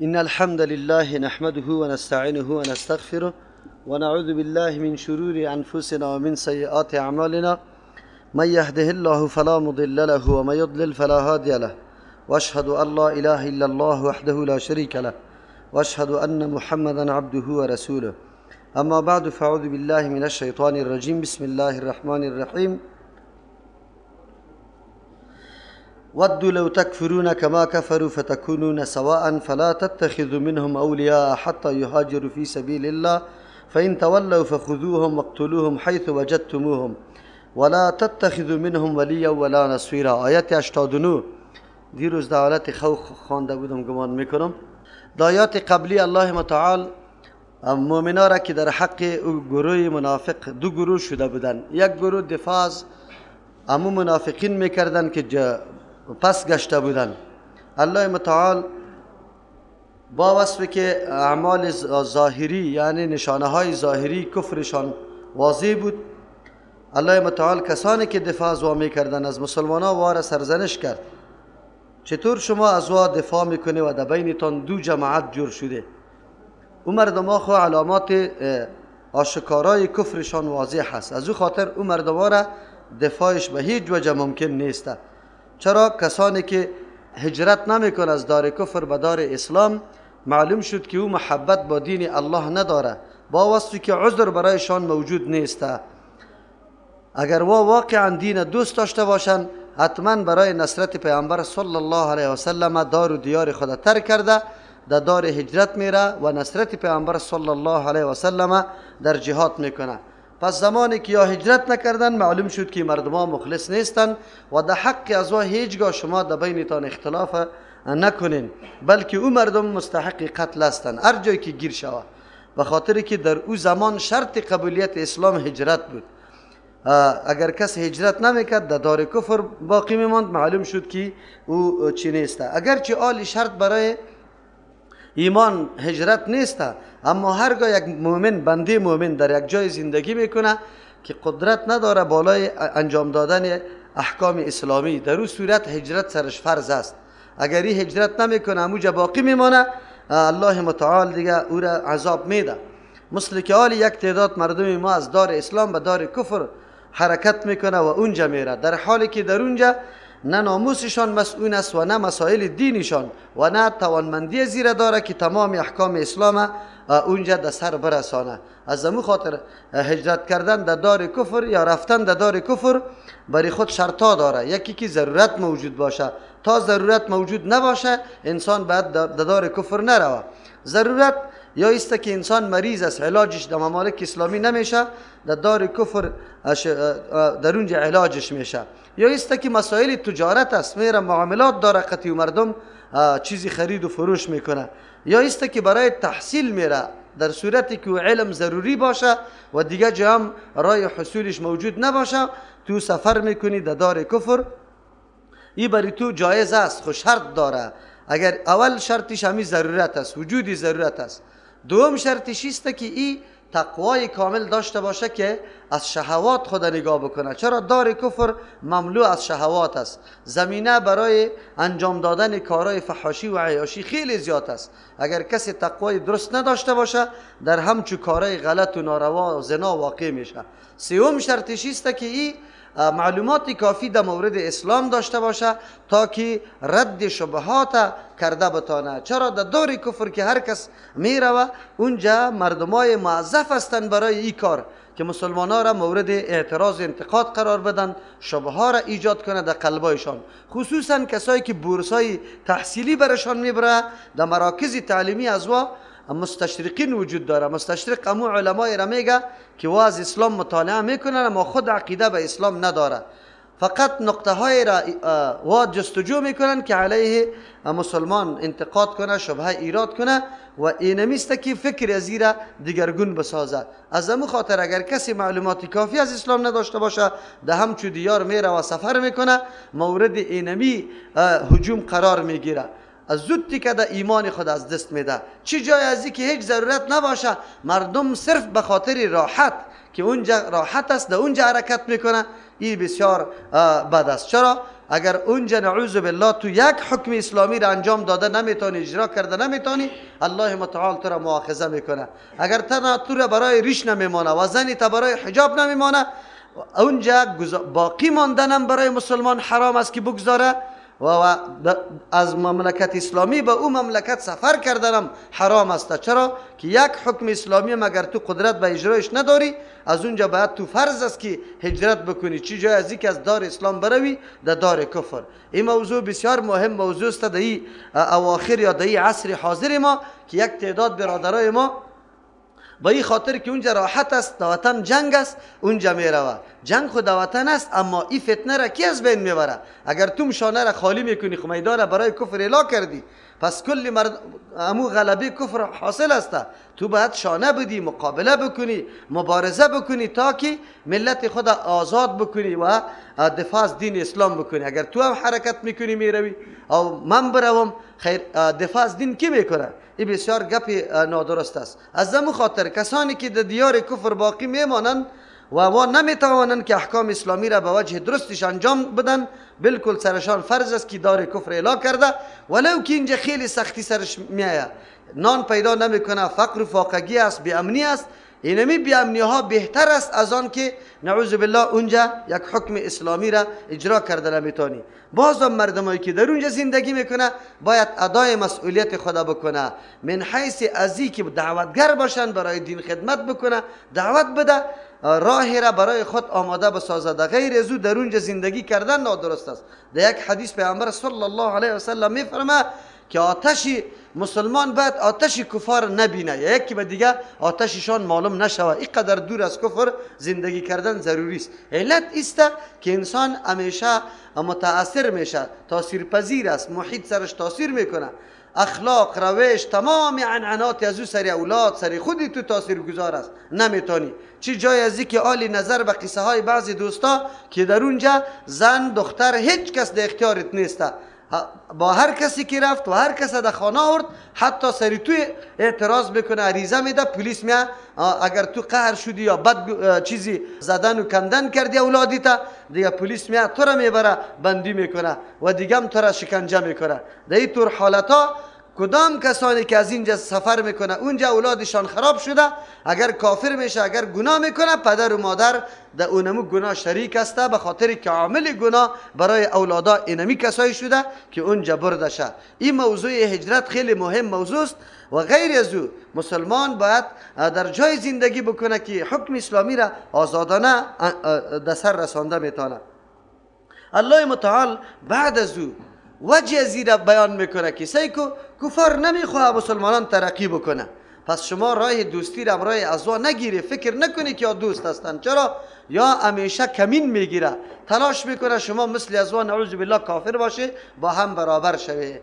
إن الحمد لله نحمده ونستعينه ونستغفره ونعوذ بالله من شرور أنفسنا ومن سيئات أعمالنا، من يهده الله فلا مضل له ومن يضلل فلا هادي له، وأشهد أن لا إله إلا الله وحده لا شريك له، وأشهد أن محمدا عبده ورسوله. أما بعد، فأعوذ بالله من الشيطان الرجيم. بسم الله الرحمن الرحيم. ودوا لو تكفرون كما كفروا فتكونون سواء فلا تتخذوا منهم أولياء حتى يهاجروا في سبيل الله، فإن تولوا فخذوهم واقتلوهم حيث وجدتموهم ولا تتخذوا منهم وليا ولا نصيرا. آیت 89 دیروز در حالت خوف خوانده بودم، گمان میکنم. در آیات قبلی الله متعال مؤمنا را که در حق گروه منافق دو گروه شده بودند، یک گروه دفاع از امو منافقین میکردند که پس گشته بودند. الله متعال با وصف که اعمال ظاهری، یعنی نشانه های ظاهری کفرشان واضح بود، الله متعال کسانی که دفاع از وا میکردند از مسلمان ها واره سرزنش کرد. چطور شما از وا دفاع میکنی و در بینتان دو جماعت جور شده؟ او مردم ها خو علامات آشکارای کفرشان واضح هست، از او خاطر او مردم ها را دفاعش به هیچ وجه ممکن نیست. چرا کسانی که هجرت نمیکنه از دار کفر به دار اسلام، معلوم شد که او محبت با دین الله نداره، با وصفی که عذر برایشان موجود نیست. اگر وا واقعا دین دوست داشته باشند، حتما برای نصرت پیامبر صلی الله علیه و سلم دار و دیار خود ترک کرده در دار هجرت میره و نصرت پیامبر صلی الله علیه و سلم در جهاد میکنه. پس زمانی که یا هجرت نکردن، معلوم شد که مردم ها مخلص نیستن و در حق از وا هیچگاه شما در بینتان اختلاف نکنین، بلکه او مردم مستحق قتل هستند هر جایی که گیر شود، به خاطر که در او زمان شرط قبولیت اسلام هجرت بود. اگر کس هجرت نمیکرد در دار کفر باقی میماند، معلوم شد که او چی نیست. اگرچه آل شرط برای ایمان هجرت نیست، اما هرگاه یک مؤمن، بنده مؤمن در یک جای زندگی میکنه که قدرت نداره بالای انجام دادن احکام اسلامی، در او صورت هجرت سرش فرض است. اگر این هجرت نمیکنه همونجا باقی میمانه، الله متعال دیگه او را عذاب میده. مثل که آل یک تعداد مردم ما از دار اسلام به دار کفر حرکت میکنه و اونجا میره، در حالی که در اونجا نه ناموسشان مسئول است و نه مسائل دینشان و نه توانمندی زیره داره که تمام احکام اسلام اونجا در سر برسانه. از امو خاطر هجرت کردن در دار کفر یا رفتن در دار کفر برای خود شرطا داره. یکی که ضرورت موجود باشه، تا ضرورت موجود نباشه انسان باید در دار کفر نروه. ضرورت یا است که انسان مریض است، علاجش در ممالک اسلامی نمیشه، در دار کفر در اونجا علاجش میشه. یا است که مسائل تجارت است، میره معاملات داره قطعی مردم چیزی خرید و فروش میکنه. یا است که برای تحصیل میره، در صورتی که علم ضروری باشه و دیگه جا هم رای حصولش موجود نباشه، تو سفر میکنی در دار کفر، ای برای تو جایز است، خو شرط داره. اگر اول شرطش همی ضرورت است، وجودی ضرورت است. دوم شرطش است که ای تقوای کامل داشته باشه که از شهوات خود نگاه بکنه. چرا دار کفر مملو از شهوات است، زمینه برای انجام دادن کارهای فحاشی و عیاشی خیلی زیاد است. اگر کسی تقوای درست نداشته باشه، در همچو کارهای غلط و ناروا و زنا واقع میشه. سوم شرطش است که ای معلومات کافی در مورد اسلام داشته باشه تا که رد شبهات کرده بتانه. چرا در دور کفر که هر کس میروه اونجا مردمای موظف هستند برای این کار که مسلمان ها را مورد اعتراض و انتقاد قرار بدن، شبهه را ایجاد کنه در قلبایشان، خصوصا کسایی که بورسای تحصیلی برشان میبره در مراکز تعلیمی. از وا مستشرقین وجود داره. مستشرق امو علمای را میگه که واز اسلام مطالعه میکنن اما خود عقیده به اسلام نداره، فقط نقطه های را وا جستجو میکنن که علیه مسلمان انتقاد کنه، شبهه ایراد کنه و اینمیست که فکر از را دیگرگون بسازه. از امو خاطر اگر کسی معلومات کافی از اسلام نداشته باشه، ده همچو دیار میره و سفر میکنه، مورد اینمی هجوم قرار میگیره. از زود که در ایمان خود از دست میده. چی جای ازی که هیچ ضرورت نباشه، مردم صرف به خاطر راحت که اونجا راحت است در اونجا حرکت میکنه، این بسیار بد است. چرا؟ اگر اونجا نعوذ بالله تو یک حکم اسلامی را انجام داده نمیتونی، اجرا کرده نمیتونی، الله متعال تو را مؤاخذه میکنه. اگر تو را برای ریش نمیمانه و زنی تا برای حجاب نمیمانه، اونجا باقی ماندنم برای مسلمان حرام است که بگذاره و از مملکت اسلامی به او مملکت سفر کردنم حرام است. چرا؟ که یک حکم اسلامی مگر تو قدرت به اجرایش نداری، از اونجا باید تو فرض است که هجرت بکنی. چی جای از که از دار اسلام بروی در دار کفر. این موضوع بسیار مهم موضوع است در این اواخر یا در این عصر حاضر ما که یک تعداد برادرای ما با این خاطر که اونجا راحت است، در وطن جنگ است، اونجا میروه. جنگ خود در وطن است، اما این فتنه را کی از بین میبره؟ اگر تو مشانه را خالی میکنی، خب میدان برای کفر اعلا کردی، پس کل مرد امو غلبه کفر حاصل است. تو باید شانه بدی، مقابله بکنی، مبارزه بکنی تا که ملت خود آزاد بکنی و دفاع از دین اسلام بکنی. اگر تو هم حرکت میکنی میروی او من بروم، خیر دفاع از دین کی میکنه؟ این بسیار گپ نادرست است. از زمو خاطر کسانی که در دیار کفر باقی میمانند و ما نمیتوانند که احکام اسلامی را به وجه درستش انجام بدن، بالکل سرشان فرض است که دار کفر اعلا کرده، ولو که اینجا خیلی سختی سرش میآید، نان پیدا نمیکنه، فقر و فاقگی است، بی امنی است. اینمی بی امنی ها بهتر است از آن که نعوذ بالله اونجا یک حکم اسلامی را اجرا کرده نمیتونی. بازم مردمایی که در اونجا زندگی میکنه باید ادای مسئولیت خدا بکنه، من حیث ازی که دعوتگر باشن، برای دین خدمت بکنه، دعوت بده، راه را برای خود آماده بسازد. غیر از او در اونجا زندگی کردن نادرست است. در یک حدیث پیامبر صلی الله علیه و سلم میفرمه که آتش مسلمان باید آتش کفار نبینه، یا یکی به دیگه آتششان معلوم نشوه. اینقدر دور از کفر زندگی کردن ضروری است. علت است که انسان همیشه متاثر میشه، تاثیر پذیر است، محیط سرش تاثیر میکنه، اخلاق، روش، تمام عنعنات از او سر اولاد، سر خودی تو تاثیر گذار است. نمیتونی. چی جای از که عالی نظر به قصه های بعضی دوستا که در اونجا زن، دختر، هیچ کس در اختیارت نیست، با هر کسی که رفت و هر کس در خانه آورد، حتی سری توی اعتراض میکنه، عریضه میده، پلیس میاد. اگر تو قهر شدی یا بد چیزی زدن و کندن کردی اولادی تا، دیگه پلیس میاد تو را میبره، بندی میکنه و دیگه هم تو را شکنجه میکنه. در این طور حالت ها کدام کسانی که از اینجا سفر میکنه اونجا اولادشان خراب شده، اگر کافر میشه، اگر گناه میکنه، پدر و مادر در اونمو گناه شریک است، به خاطر که عامل گناه برای اولادا اینمی کسایی شده که اونجا برده شه. این موضوع هجرت خیلی مهم موضوع است و غیر از او مسلمان باید در جای زندگی بکنه که حکم اسلامی را آزادانه در سر رسانده میتونه. الله متعال بعد از او وجه ازی را بیان میکنه که سیکو کفار نمیخواه مسلمانان ترقی بکنه، پس شما راه دوستی را راه ازوا نگیری، فکر نکنی که یا دوست هستند. چرا؟ یا همیشه کمین میگیره، تلاش میکنه شما مثل ازوا نعوذ بالله کافر باشه، با هم برابر شوه.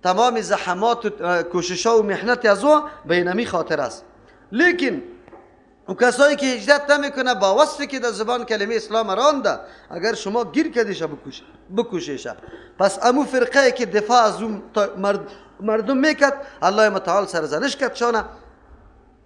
تمام زحمات و کوشش ها و محنت ازوا به اینمی خاطر است. لیکن او کسایی که هجرت نمیکنه با وصفی که در زبان کلمه اسلام رانده، اگر شما گیر کردیشه بکشیشه. پس امو فرقه که دفاع از اون مردم میکرد، الله متعال سرزنش کرد شانه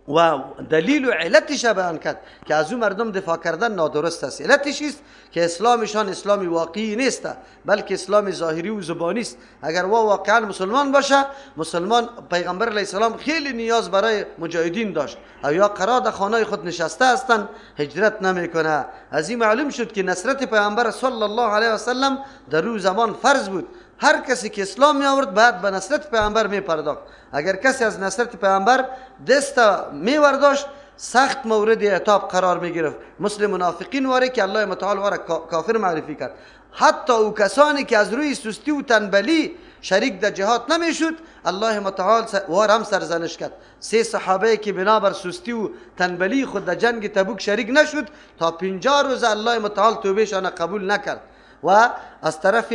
و دلیل و علتش بیان کرد که از اون مردم دفاع کردن نادرست است. علتش است که اسلامشان اسلام واقعی نیست، بلکه اسلام ظاهری و زبانی است. اگر وا واقعا مسلمان باشه، مسلمان پیغمبر علیه السلام خیلی نیاز برای مجاهدین داشت، او یا قرار در خانه خود نشسته هستند، هجرت نمیکنه. از این معلوم شد که نصرت پیغمبر صلی الله علیه و سلم در روز زمان فرض بود. هر کسی که اسلام می آورد باید به نصرت پیامبر می پرداخت. اگر کسی از نصرت پیامبر دست می ورداشت، سخت مورد عتاب قرار می گرفت، مثل منافقین واره که الله متعال واره کافر معرفی کرد. حتی او کسانی که از روی سستی و تنبلی شریک در جهاد نمیشد، الله متعال وار هم سرزنش کرد. سه صحابه که بنابر سستی و تنبلی خود در جنگ تبوک شریک نشد، تا 50 روز الله متعال توبهشان قبول نکرد و از طرف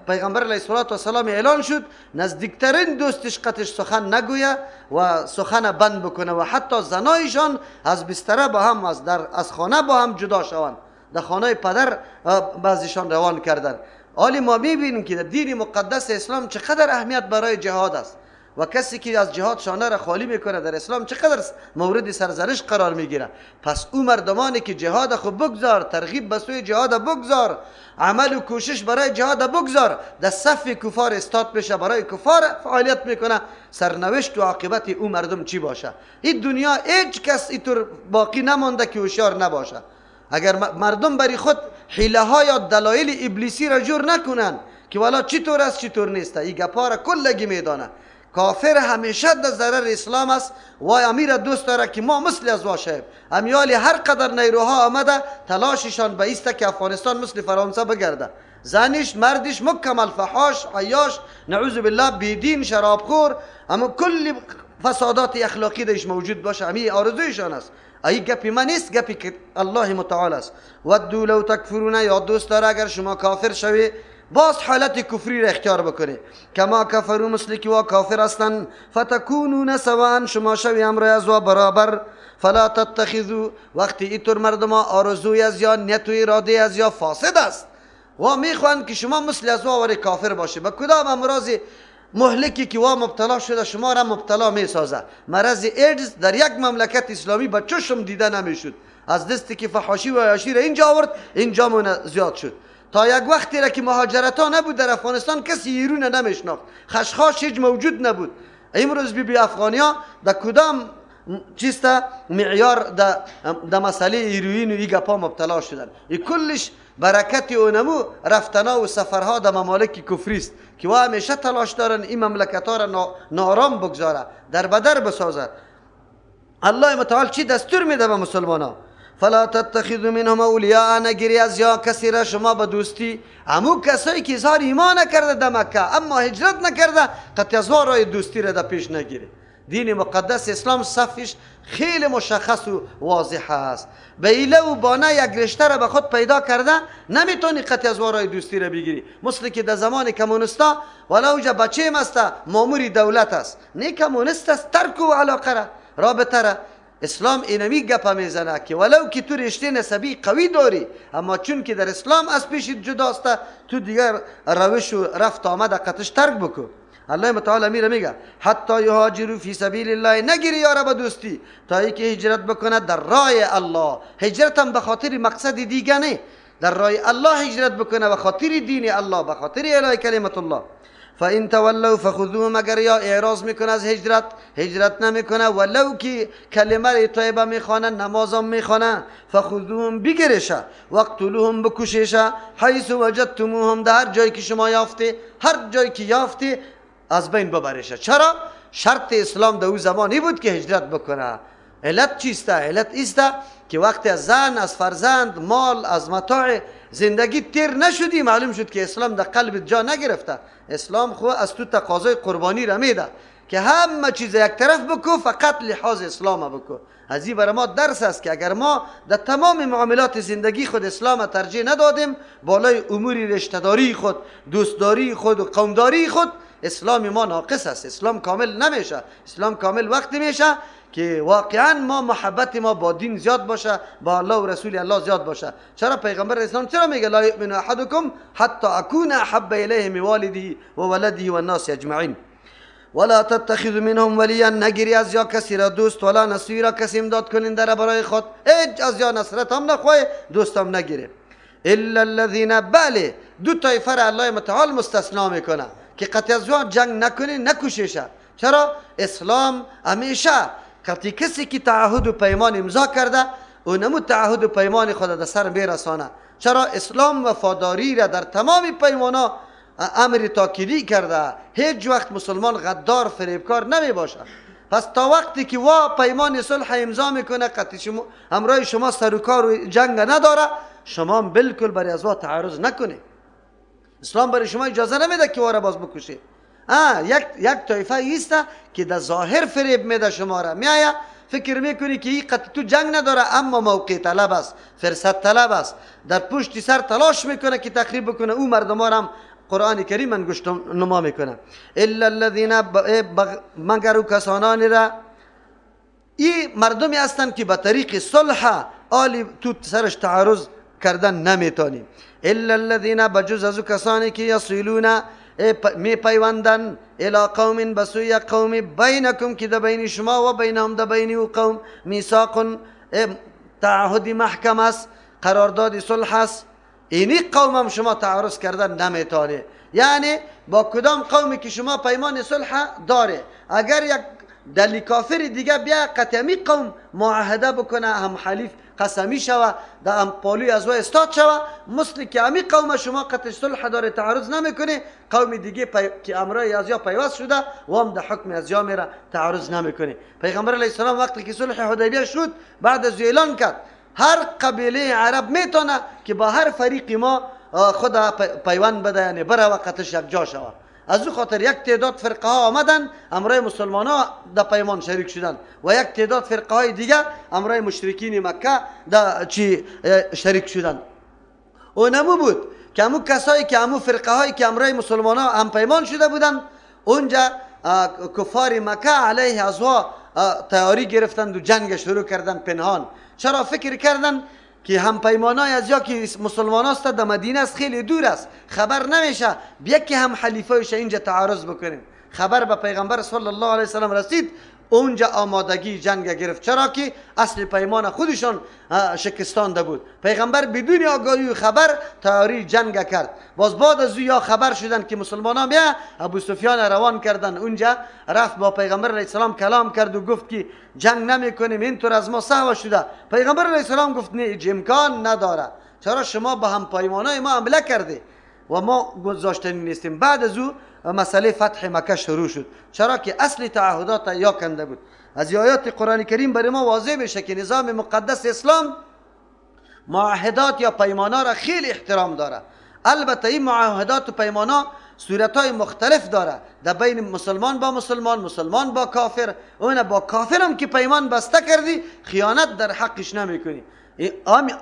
پیغمبر علیه الصلاة والسلام اعلان شد نزدیکترین دوستش قطش سخن نگویه و سخن بند بکنه و حتی زنایشان از بستره با هم از خانه با هم جدا شوند، در خانه پدر بعضیشان روان کردن. حالی ما میبینیم که در دین مقدس اسلام چقدر اهمیت برای جهاد است و کسی که از جهاد شانه را خالی میکنه در اسلام چقدر مورد سرزنش قرار میگیره. پس او مردمانی که جهاد خود بگذار، ترغیب به سوی جهاد بگذار، عمل و کوشش برای جهاد بگذار، در صف کفار استاد بشه، برای کفار فعالیت میکنه، سرنوشت و عاقبت او مردم چی باشه؟ این دنیا هیچ کس اینطور باقی نمانده که هوشیار نباشه. اگر مردم برای خود حیله ها یا دلایل ابلیسی را جور نکنن که والا چطور است چطور نیست، این گپا را کلگی میدانه. کافر همیشه در ضرر اسلام است و امیر دوست داره که ما مثل از باشیم. امیال هر قدر نیروها آمده تلاششان به ایست که افغانستان مثل فرانسه بگرده. زنش مردش مکمل فحاش عیاش نعوذ بالله بیدین شرابخور، اما کل فسادات اخلاقی درش موجود باشه، امی آرزویشان است. ای گپی من نیست، گپی که الله متعال است. ودوا لو تکفرون، یا دوست داره اگر شما کافر شوی باز حالت کفری را اختیار بکنه. کما کفرو، مثل که وا کافر هستن. فتکونون سواء، شما شوی همراه از وا برابر. فلا تتخذوا، وقتی اینطور مردم آرزوی از یا نیت و اراده از یا فاسد است و میخوان که شما مثل از وا کافر باشه. به کدام امراض مهلکی که وا مبتلا شده شما را مبتلا میسازه. مرض ایدز در یک مملکت اسلامی به چشم دیده نمیشد، از دستی که فحاشی و عیاشی را اینجا آورد اینجا مون زیاد شد. تا یک وقتی را که مهاجرت ها نبود در افغانستان کسی ایرون نمیشناخت، خشخاش هیچ موجود نبود. امروز بی بی افغانی ها در کدام چیست معیار در مسئله ایروین و ای گپا مبتلا شدن. ای کلش برکت اونمو رفتنا و سفرها در ممالک کفری است که وا همیشه تلاش دارن این مملکت ها را نارام بگذاره، در بدر بسازه. الله متعال چی دستور میده به مسلمان ها؟ فلا تتخذوا منهم اولیاء، نگیری از یا کسی را شما به دوستی، امو کسایی که اظهار ایمان نکرده در مکه اما هجرت نکرده قطع از رای دوستی را در پیش نگیری. دین مقدس اسلام صفش خیلی مشخص و واضح است. به ایله و بانه یک رشته را به خود پیدا کرده نمیتونی قطع از رای دوستی را بگیری. مثل که در زمان کمونستا ولا اوجا بچه است مامور دولت است، نه کمونست است، ترک و علاقه را رابطه را. اسلام اینمی گپ میزنه که ولو که تو رشته نسبی قوی داری اما چون که در اسلام از پیش جداست تو دیگر روش و رفت آمد قطش ترک بکو. الله متعال میره میگه حتی یهاجروا فی سبیل الله، نگیری یارا به دوستی تا اینکه هجرت بکنه در راه الله. هجرت هم به خاطر مقصد دیگه نه، در راه الله هجرت بکنه به خاطر دین الله، به خاطر اعلای کلمت الله. فإن تولوا فخذوهم، اگر یا اعراض میکنه از هجرت، هجرت نمیکنه ولو که کلمه طیبه میخوانه نمازم میخوانه، فخذوهم بگیرشه، وقتلوهم بکششه، حیث وجدتموهم، در هر جایی که شما یافته، هر جایی که یافته از بین ببرشه. چرا؟ شرط اسلام در او زمانی بود که هجرت بکنه. علت چیسته؟ علت ایسته که وقتی از زن، از فرزند، مال، از متاع زندگی تیر نشدی معلوم شد که اسلام در قلب جا نگرفته. اسلام خو از تو تقاضای قربانی را میده که همه چیز یک طرف بکو، فقط لحاظ اسلام بکو. از این برای ما درس است که اگر ما در تمام معاملات زندگی خود اسلام ترجیح ندادیم بالای امور رشته‌داری خود، دوستداری خود و قومداری خود، اسلام ما ناقص است. اسلام کامل نمیشه. اسلام کامل وقتی میشه که واقعا ما محبت ما با دین زیاد باشه، با الله و رسول الله زیاد باشه. چرا پیغمبر اسلام چرا میگه لا یؤمن احدکم حتی اکون احب الیه من والده و ولده و الناس اجمعین. ولا تتخذ منهم ولیا، نگیری از یا کسی را دوست، ولا نصیرا، کسی امداد کننده را برای خود، هیچ از یا نصرت هم نخواه، دوست هم نگیره. الا الذین، بله دو طایفه را الله متعال مستثنا میکنه که قطع از جنگ نکنی نکشیشه. چرا؟ اسلام همیشه قطعی کسی که تعهد و پیمان امضا کرده اونمو تعهد و پیمان خود در سر میرسانه. چرا؟ اسلام وفاداری را در تمام پیمانا امر تاکیدی کرده. هیچ وقت مسلمان غدار فریبکار نمی باشه. پس تا وقتی که وا پیمان صلح امضا میکنه قطعی شما همراه شما سر و کار و جنگ نداره، شما بالکل برای از وا تعرض نکنه. اسلام برای شما اجازه نمیده که واره باز بکشه. یک طایفه ایسته که در ظاهر فریب میده شما را، میآید فکر میکنی که این قطع تو جنگ نداره اما موقع طلب است، فرصت طلب است، در پشت سر تلاش میکنه که تخریب بکنه. او مردم هم قرآن کریم انگشت نما میکنه. الا الذین، مگر او کسانانی را، این مردمی هستند که به طریق صلح آلی تو سرش تعرض کردن نمیتونیم. الا الذین، بجز از کسانی که یصلون می پیوندن، الی قوم بسوی قوم، بینکم که در بین شما و بینهم در بین او قوم، میثاق تعهد محکم است، قرارداد صلح است. اینی قوم هم شما تعرض کردن نمیتونه. یعنی با کدام قومی که شما پیمان صلح داره، اگر یک دلی کافر دیگه بیا قطعی قوم معاهده بکنه، هم حلیف قسمی شوه، در هم پالوی از وای استاد شوه، مثل که امی قوم شما قطع صلح داره تعرض نمیکنه، قوم دیگه که امرای از یا پیوست شده و هم در حکم از یا میره تعرض نمیکنه. پیغمبر علیه السلام وقتی که صلح حدیبیه شد بعد از اعلان کرد هر قبیله عرب میتونه که با هر فریق ما خود پیوند بده، یعنی بره و قطعش یک جا شوه. از او خاطر یک تعداد فرقه ها آمدن امرای مسلمان ها در پیمان شریک شدن و یک تعداد فرقه های دیگه امرای مشرکین مکه در چی شریک شدن. او نمو بود که امو کسایی که امو فرقه هایی که امرای مسلمان ها هم پیمان شده بودن، اونجا کفار مکه علیه ازوا تیاری گرفتند و جنگ شروع کردن پنهان. چرا فکر کردن که هم پیمانای از یا که مسلمان است در مدینه است خیلی دور است، خبر نمیشه، بیا که هم حلیفایش اینجا تعارض بکنیم. خبر به پیغمبر صلی الله علیه وسلم رسید، اونجا آمادگی جنگ گرفت، چرا که اصل پیمان خودشان شکستانده بود. پیغمبر بدون آگاهی و خبر تیاری جنگ کرد. باز بعد از یا خبر شدن که مسلمان بیا، ابو سفیان روان کردن اونجا، رفت با پیغمبر علیه السلام کلام کرد و گفت که جنگ نمیکنیم، اینطور از ما سهو شده. پیغمبر علیه السلام گفت نه، امکان نداره، چرا شما با هم پیمانای ما حمله کرده و ما گذاشتنی نیستیم. بعد از او مسئله فتح مکه شروع شد، چرا که اصل تعهدات یا کنده بود. از آیات قرآن کریم برای ما واضح میشه که نظام مقدس اسلام معاهدات یا پیمانا را خیلی احترام داره. البته این معاهدات و پیمانا صورتهای مختلف داره، در بین مسلمان با مسلمان، مسلمان با کافر. اون با کافر هم که پیمان بسته کردی خیانت در حقش نمیکنی.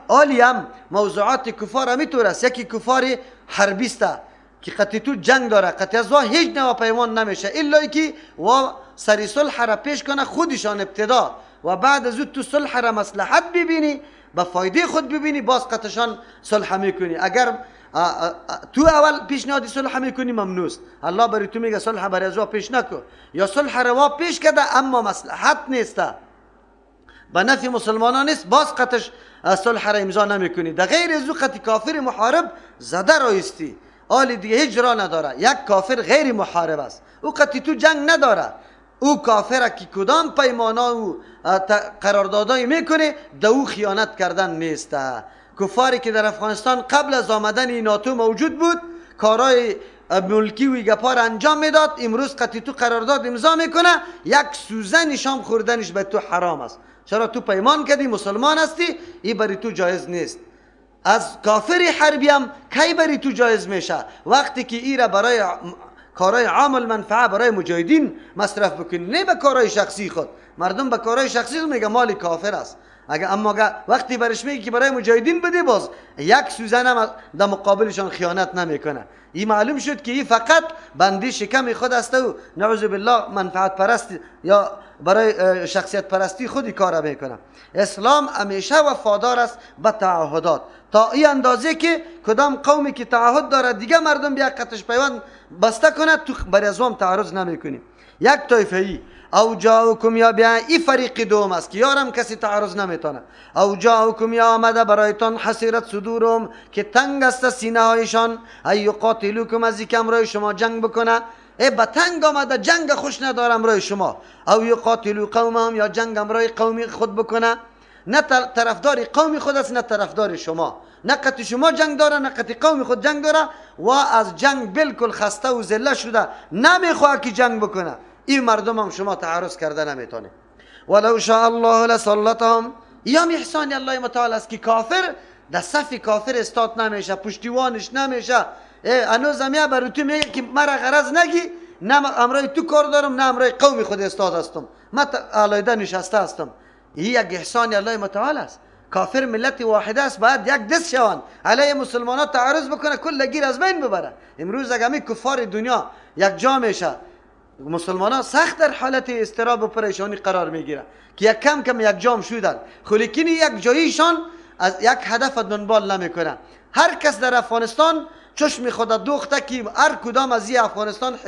آلی هم موضوعات کفار همیطور است. یکی کفار حربیسته که قطعی تو جنگ داره، قطعی از هیچ نوع پیمان نمیشه الا که و سری صلح را پیش کنه خودشان ابتدا، و بعد از او تو صلح را مصلحت ببینی، به فایده خود ببینی، باز قطعشان صلح میکنی. اگر تو اول پیشنهاد صلح میکنی ممنوع است، الله برای تو میگه صلح برای از پیش نکن، یا صلح روا پیش کرده اما مصلحت نیست، به نفع مسلمانان نیست، باز قطعش صلح را امضا نمیکنی. در غیر از او قطع کافر محارب زده رایستی، آلی دیگه هیچ را نداره. یک کافر غیر محارب است، او قطعی تو جنگ نداره، او کافر که کدام پیمانا و قراردادای میکنه در او خیانت کردن نیست. کفاری که در افغانستان قبل از آمدن ناتو موجود بود، کارای ملکی و گپار انجام میداد، امروز قطعی تو قرارداد امضا میکنه، یک سوزن شام خوردنش به تو حرام است. چرا تو پیمان کردی، مسلمان هستی، این برای تو جایز نیست. از کافر حربی هم کی بری تو جایز میشه؟ وقتی که ای را برای کارای عام المنفعه برای مجاهدین مصرف بکنی، نه به کارای شخصی خود. مردم به کارای شخصی خود میگه مال کافر است، اگه اما وقتی برش میگه که برای مجاهدین بده، باز یک سوزن هم در مقابلشان خیانت نمیکنه. این معلوم شد که این فقط بندی شکم خود است و نعوذ بالله منفعت پرست یا برای شخصیت پرستی خودی کار میکنه. اسلام همیشه وفادار است به تعهدات، تا این اندازه که کدام قومی که تعهد داره دیگه مردم بیا قطش پیوند بسته کنه، تو برای ازوام تعرض نمیکنی. یک طایفه ای او جاؤکم یا بیا، ای فریق دوم است که یارم کسی تعرض نمیتونه. او جاؤکم یا آمده برایتان حسیرت صدورهم که تنگ است سینه هایشان، ای یقاتلوکم از یک امرای شما جنگ بکنه، ای به تنگ آمده جنگ خوش ندارم رای شما. او یقاتلو قومهم یا جنگ امرای قومی خود بکنه، نه طرفدار قوم خود است نه طرفدار شما، نه قطع شما جنگ داره نه قطع قوم خود جنگ داره و از جنگ بالکل خسته و ذله شده، نمیخواد که جنگ بکنه. این مردم هم شما تعرض کرده نمیتونه. ولو شاء الله لسلطهم، یا احسان الله متعال است که کافر در صف کافر استاد نمیشه، پشتیوانش نمیشه. هنوز هم یه برای تو میگه که مرا غرض نگی، نه امرای تو کار دارم نه امرای قوم خود استاد هستم، من علیحده نشسته هستم. این یک احسان الله متعال است. کافر ملت واحده است، باید یک دست شوند علیه مسلمانات تعرض بکنه، کل گیر از بین ببره. امروز اگه می کفار دنیا یک جا میشه، مسلمان ها سخت در حالت اضطراب و پریشانی قرار میگیره که یک کم کم یک جام شدن، خو لیکن یک جاییشان از یک هدف دنبال نمیکنه. هر کس در افغانستان چشم خود دوخته که هر کدام از این افغانستان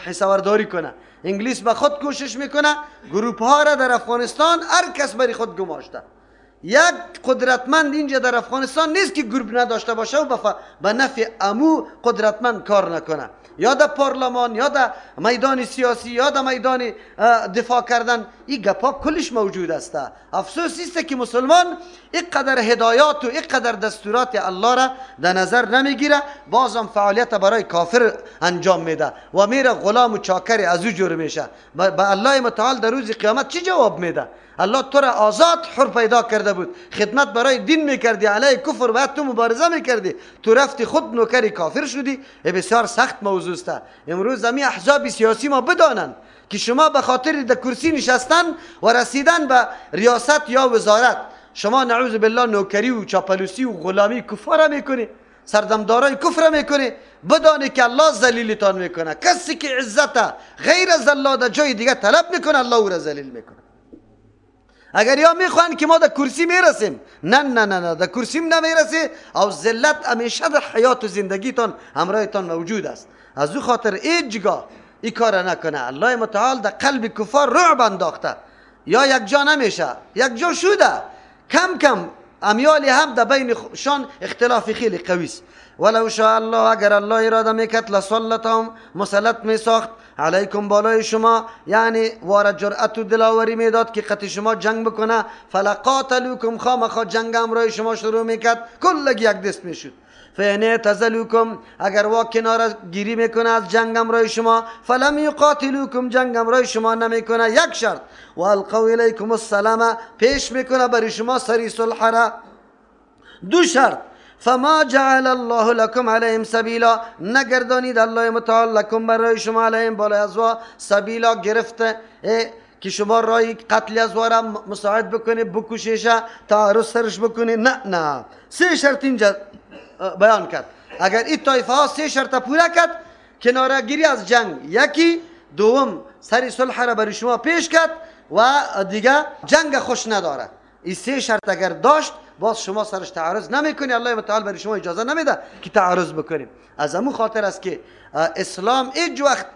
حسابداری کنه. انگلیس به خود کوشش میکنه، گروپ ها را در افغانستان هر کس بری خود گماشته. یک قدرتمند اینجا در افغانستان نیست که گروپ نداشته باشه و به نفع امو قدرتمند کار نکنه، یا در پارلمان یا در میدان سیاسی یا در میدان دفاع کردن. این گپا کلش موجود است. افسوس است که مسلمان اینقدر هدایات و اینقدر دستورات الله را در نظر نمیگیره، بازم فعالیت برای کافر انجام میده و میره غلام و چاکر از او جور میشه. به الله متعال در روز قیامت چی جواب میده؟ الله تو را آزاد حر پیدا کرده بود، خدمت برای دین میکردی، علیه کفر باید تو مبارزه میکردی، تو رفتی خود نوکری کافر شدی. بسیار سخت موضوع است. امروز همی احزاب سیاسی ما بدانند که شما به خاطر در کرسی نشستن و رسیدن به ریاست یا وزارت، شما نعوذ بالله نوکری و چاپلوسی و غلامی کفار میکنی، سردمدارای کفر میکنی. بدانی که الله ذلیلتان میکنه. کسی که عزت غیر از الله در جای دیگه طلب میکنه، الله او را ذلیل میکنه. اگر یا میخوان که ما در کرسی میرسیم، نه نه نه نه، در کرسیم نمیرسی او ذلت همیشه در حیات و زندگیتان همراهتان موجود است. از او خاطر هیچگاه این کار نکنه. الله متعال در قلب کفار رعب انداخته، یا یک جا نمیشه، یک جا شده کم کم امیالی هم در بین شان اختلاف خیلی قوی است. ولو شاء الله، اگر الله اراده میکرد، لسلطهم، مسلط میساخت، علیکم بالای شما، یعنی وار جرأت و دلاوری میداد که قطع شما جنگ بکنه. فلقاتلوکم، خامخا جنگ همراه شما شروع میکرد، کلگی یک دست میشد. فإن اعتزلوکم، اگر وا کنار گیری میکنه از جنگ همراه شما، فلم یقاتلوکم، جنگ همراه شما نمیکنه، یک شرط، والقوا الیکم السلام، پیش میکنه برای شما سری صلح را. دو شرط، فما جعل الله لكم عليهم سبیلا، نگردانید الله متعال لکم برای شما علیهم بالای ازوا سبیلا گرفته که شما رای قتل ازوا را مساعد بکنی، بکشیشه، تعرض سرش بکنی. نه نه، سه شرط اینجا بیان کرد. اگر این طایفه ها سه شرط پوره کرد، کناره گیری از جنگ یکی، دوم سری صلح را برای شما پیش کرد و دیگه جنگ خوش نداره. این سه شرط اگر داشت، باز شما سرش تعرض نمیکنی، الله متعال برای شما اجازه نمیده که تعرض بکنیم. از امو خاطر است که اسلام هیچ وقت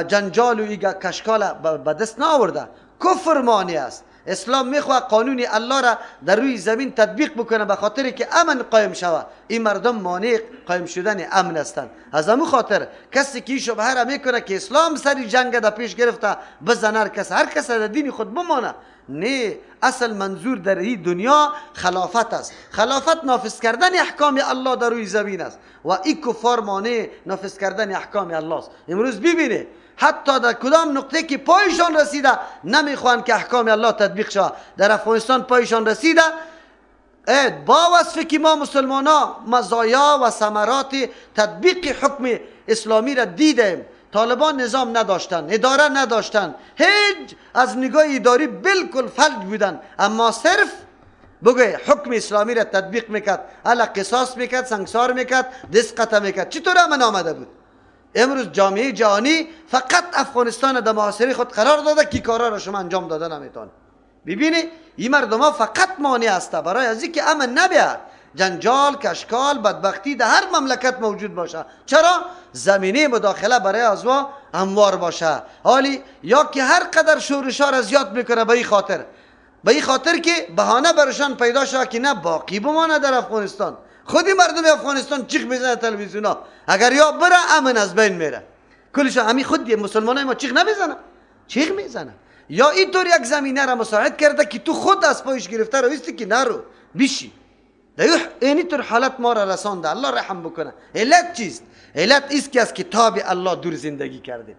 جنجال و کشکال به دست نآورده. کفر مانع است. اسلام میخواد قانون الله را در روی زمین تطبیق بکنه به خاطر که امن قایم شود. این مردم مانع قایم شدن امن هستند. از امو خاطر کسی که شبهه را میکنه که اسلام سری جنگ در پیش گرفته، بزن هر کس، هر کس در دین خود بمانه. نه، اصل منظور در این دنیا خلافت است. خلافت نافذ کردن احکام الله در روی زمین است و این کفار مانع نافذ کردن احکام الله است. امروز ببینه حتی در کدام نقطه که پایشان رسیده نمیخوان که احکام الله تطبیق شود. در افغانستان پایشان رسیده، با وصف که ما مسلمان ها مزایا و ثمرات تطبیق حکم اسلامی را دیدیم. طالبان نظام نداشتن، اداره نداشتن، هیچ از نگاه اداری بالکل فلج بودن، اما صرف بگه حکم اسلامی را تطبیق میکرد، علا قصاص میکرد، سنگسار میکرد، دست قطع میکرد. چطور امن آمده بود؟ امروز جامعه جهانی فقط افغانستان در محاصره خود قرار داده که کارا را شما انجام داده نمیتونه. ببینی این مردم ها فقط مانع است برای از اینکه امن نبیاد، جنجال، کشکال، بدبختی در هر مملکت موجود باشه. چرا؟ زمینه مداخله برای ازوا هموار باشه. حالی یا که هر قدر شورش ها را زیاد میکنه به این خاطر، به این خاطر که بهانه برشان پیدا شد که نه باقی بمانه در افغانستان. خودی مردم افغانستان چیخ میزنه تلویزیون ها، اگر یا بره امن از بین میره. کلشان همین خود مسلمان ما چیخ نمیزنه، چیخ میزنه. یا اینطور یک زمینه را مساعد کرده که تو خود از پایش گرفته رویستی که نرو بیشی. اینی طور حالت ما را رسانده. الله رحم بکنه. علت چیست؟ علت ایست که از کتاب الله دور زندگی کرده.